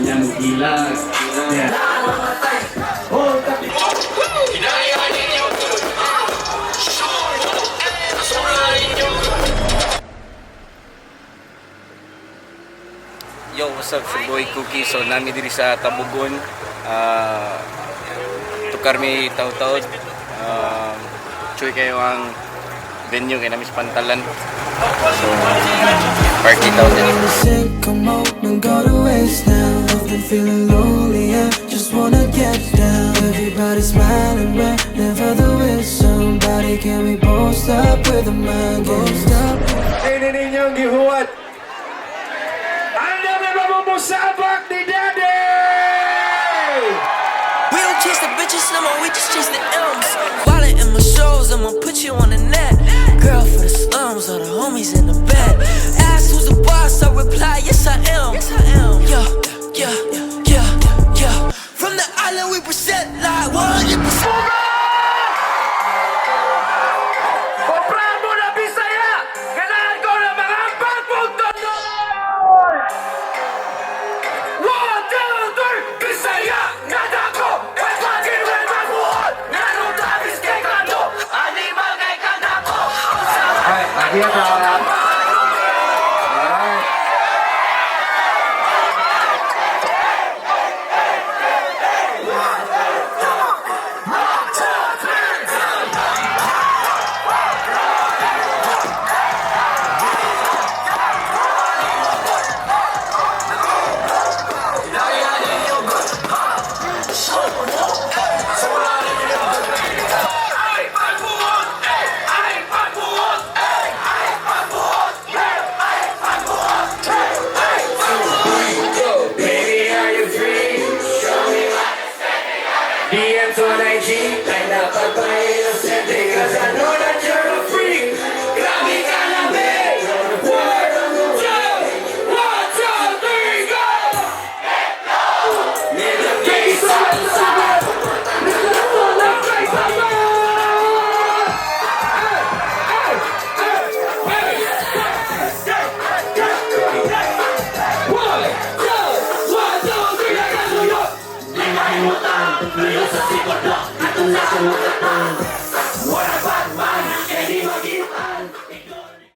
Nya mo gilag. Yeah. Yo, what's up? It's your boy Cookie. So, nami diri sa Tabugon. Tukar mi taw-taod. Chuy kayo ang venue kay nami sa Pantalan. So, party taw din. Sick, come on and go to waste now. I've been feeling lonely, I just wanna get down. Everybody's smiling whenever they're with somebody. Can we both stop with the mind games? Stop. Ini ninyong gihuwat. Ang dami mamumusabak ni Daddy! We don't chase the bitches no more, we just chase the M's. Wallet in my shoes, I'ma put you on the net. Girl for the slums, all the homies in the bed. Ask who's the boss, I reply, yes I am. Yes I am. Yeah. From the island we present like 100%. Kumpran mo na Bisaya! Ganahan ko na mga pagpunto! One, two, three! Bisaya! Nga dako! Kay pagin may magbuot! Nga nung tabis kay kano! Animal kay kanako! Alright, lagi ka. Alright. Ay pagbuot! Ay pagbuot! Ay pagbuot! Ay pagbuot! Ay pagbuot! Baby, are you free? Show me my DMs on IG. Ay napagpa-inosente. 'Cause I know that you're a freak. Grabe ka na, babe. One, two, one, two, three, go! Baby, sabit, sabit! Sabit! One, two, one, two, three, nakasuyo!